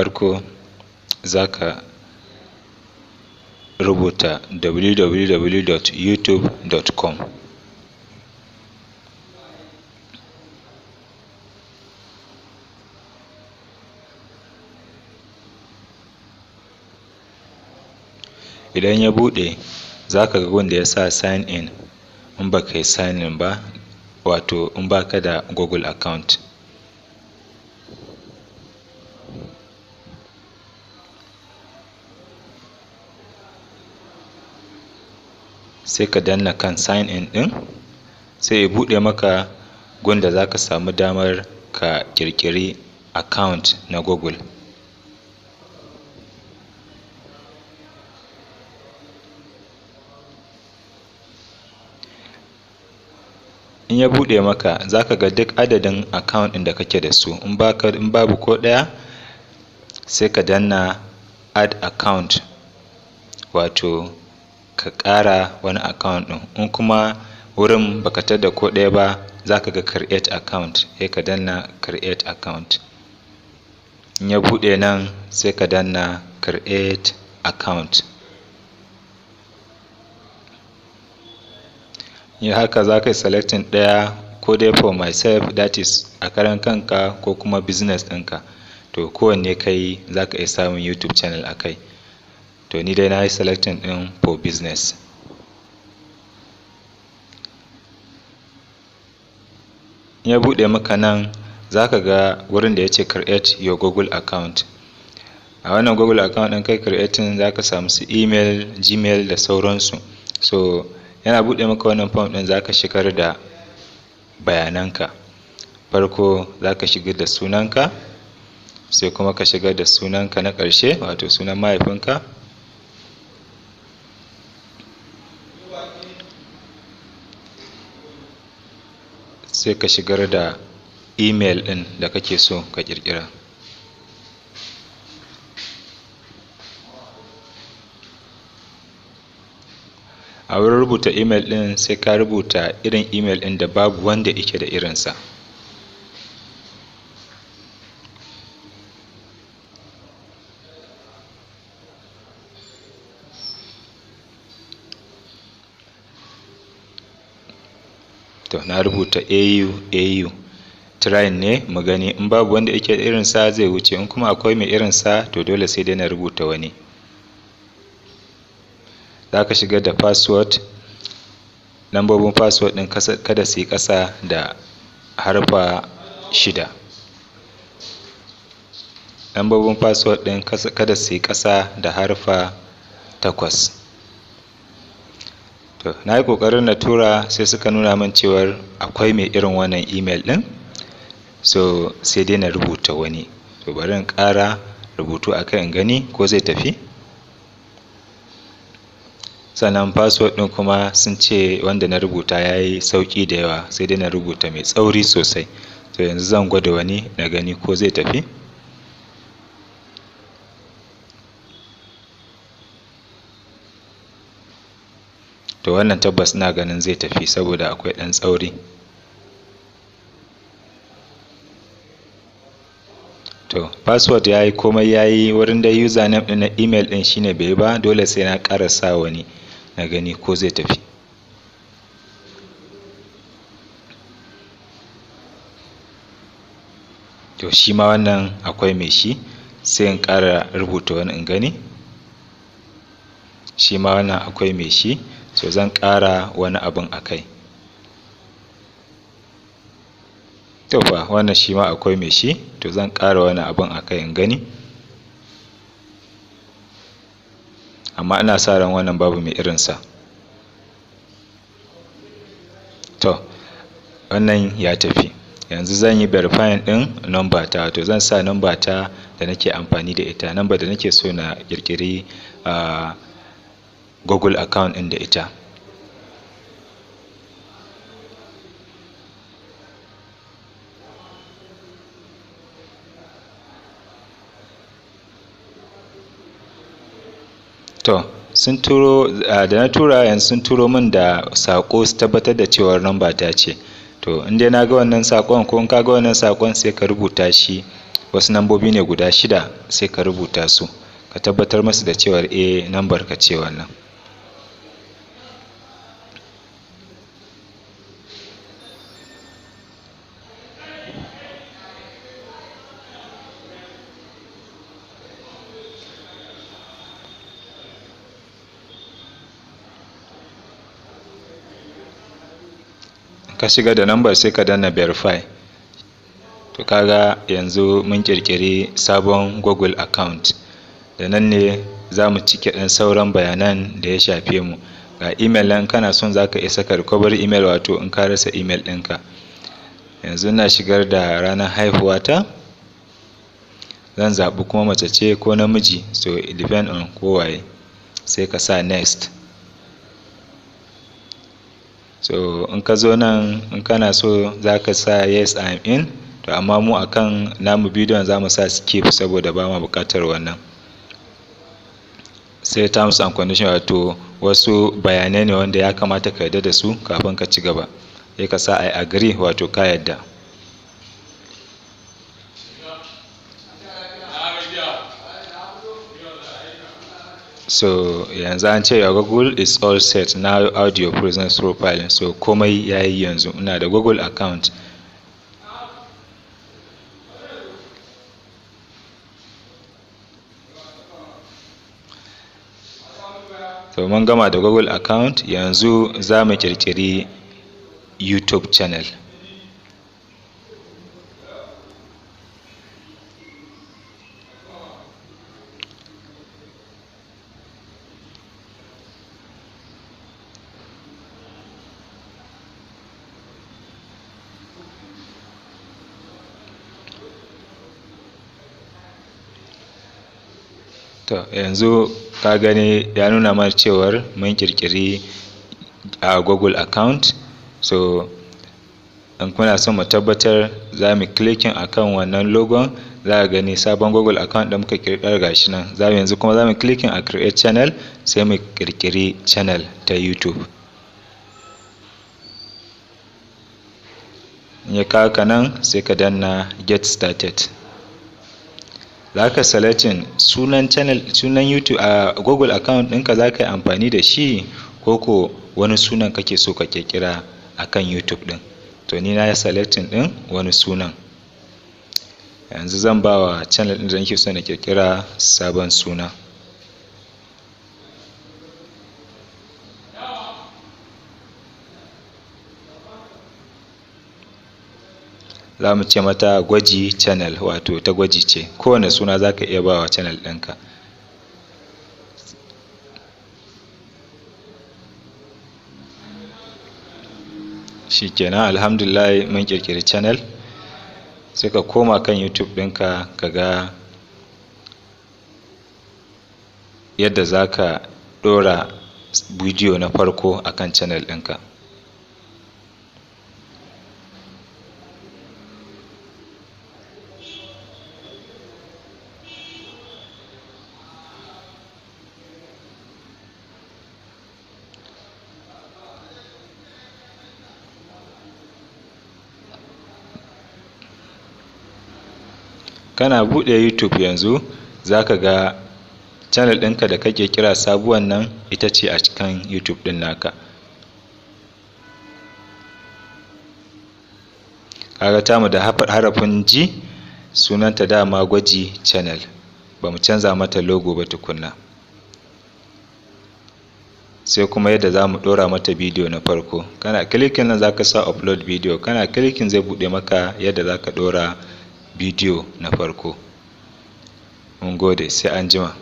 Farko za ka rubuta www.youtube.com. Idan ya buɗe, za ka ga gun da ya sa sign in. In ba ka yi sign in ba, wato in ba ka da Google account, sai ka danna kan sign in ɗin, sai ya buɗe maka gun da za ka samu damar ka ƙirƙiri account na Google. In ya buɗe maka, za ka ga duk adadin account ɗin da kake da su. In babu ko ɗaya, sai ka danna add account, wato ka ƙara wani account ɗin. In kuma wurin baka tadda ko ɗaya ba, za ka ga create account, sai ka danna create account. In ya buɗe nan, sai ka danna create account. Yi haka, za ka yi selecting ɗaya, ko dai for myself, that is a karan kanka, ko kuma business ɗinka. To, kowanne ka yi, za ka iya samun YouTube channel a kai. To, ni dai na yi selecting ɗin for business. In ya buɗe maka nan, za ka ga wurin da ya ce create your Google account. A wannan Google account ɗin kai creating, za ka samu su email, Gmail da sauransu. So yana buɗe maka wannan form ɗin, za ka shigar da bayananka. Farko za ka shigar da sunanka, sai kuma ka shigar da sunanka na ƙarshe, wato sunan mahaifinka. Sai ka shigar da email ɗin da kake so ka ƙirƙira. A wurin rubuta email ɗin, sai ka rubuta irin email ɗin da babu wanda yake da irinsa. To, na rubuta au au. Trying ne mu gani, in babu wanda yake da irinsa zai wuce, in kuma akwai mai irinsa, to dole sai dai na rubuta wani. Za ka shigar da password. Lambobin password ɗin kada su yi ƙasa da harfa shida. Lambobin password ɗin kada su yi ƙasa da harfa takwas. To, na yi ƙoƙarin na tura, sai suka nuna min cewar akwai mai irin wannan email ɗin, so sai dai na rubuta wani. To, bari in ƙara rubutu a kai in gani ko zai tafi. Sannan password ɗin kuma sun ce wanda na rubuta ya yi sauƙi da yawa, sai dai na rubuta mai tsauri sosai. To, yanzu zan gwada wani na gani ko zai tafi. To, wannan tabbas ina ganin zai tafi saboda akwai ɗan tsauri. To, password ya yi, komai ya yi. Wurin da username ɗin na email ɗin shine bai yi ba, dole sai na ƙara sa wani na gani ko zai tafi. To, shi ma wannan akwai mai shi, sai in ƙara rubuta wani in gani. Shi ma wannan akwai mai shi, so zan ƙara wani abun a kai. To fa, wannan shi ma akwai mai shi, to zan ƙara wani abun a kai in gani. Amma ina sa ran wannan babu mai irinsa. To, wannan ya tafi. Yanzu zan yi verifying ɗin number ta, wato zan sa number ta da nake amfani da ita, number da nake so na ƙirƙiri Google account ɗin da ita. To, sun turo da na tura, yanzu sun turo min da saƙo su tabbatar da cewar number ta ce. To, in dai na ga wannan saƙon, ko in ka ga wannan saƙon, sai ka rubuta shi. Wasu nambobi ne guda 6, sai ka rubuta su, ka tabbatar masu da cewar eh, nambar ka ce wannan. Ka shiga da number, sai ka danna verify. To, kaga yanzu mun kirkiri sabon Google account. Da nan ne za mu cike ɗan sauran bayanan da ya shafe mu. Ga email nan, kana son za ka iya saka recovery email, wato in ka rasa email ɗinka. Yanzu ina shigar da ranar haihuwata, zan zaɓi kuma mace ce ko namiji, so it depend on kowaye. Sai ka sa next. So in ka zo nan, in kana so za ka sa "Yes, I'm in". To, amma mu akan namu bidiyon za mu sa skip, saboda ba ma buƙatar wannan. Sai terms and condition, wato wasu bayanai ne wanda ya kamata ka yarda da su kafin ka ci gaba. Sai ka sa "I agree", wato ka yarda. So yanzu an ce, "Your Google is all set now, add your business profile." So komai yayi, yanzu ina da Google account. So mun gama da Google account, yanzu za mu ƙirƙiri YouTube channel. To, yanzu ka gani ya nuna mana cewar mun ƙirƙiri a Google account. So in kuna son mu tabbatar, za mu clicking akan wannan logon, za a gani sabon Google account da muka ƙirƙira, gashi nan. Za mu yanzu kuma za mu clicking a create channel, sai mu ƙirƙiri channel ta YouTube. In ya kawo ka nan, sai ka danna get started. Za ka selecting sunan channel, sunan YouTube a Google account ɗinka za ka yi amfani da shi, ko ko wani sunan kake so ka ƙirƙira a kan YouTube ɗin. To, ni na yi selecting ɗin wani sunan. Yanzu zan ba wa channel ɗin da nake so na ƙirƙira sabon suna. Za mu ce mata Gwaji Channel, wato ta gwaji ce. Kowane suna za ka iya ba wa channel ɗinka. Shikenan, alhamdulillah, mun ƙirƙiri channel. Sai ka koma kan YouTube ɗinka, ka ga yadda za ka ɗora bidiyo na farko akan channel ɗinka. Kana buɗe YouTube yanzu, za ka ga channel ɗinka da kake kira sabuwan nan, ita ce a cikin YouTube ɗin naka. Kaga tamu da harafin G, sunanta dama Gwaji Channel, ba mu canza mata logo ba tukunna. Sai kuma yadda za mu ɗora mata bidiyo na farko. Kana clicking nan, za ka sa upload video. Kana clicking, zai buɗe maka yadda za ka ɗora bidiyo na farko. Mun gode, sai an jima.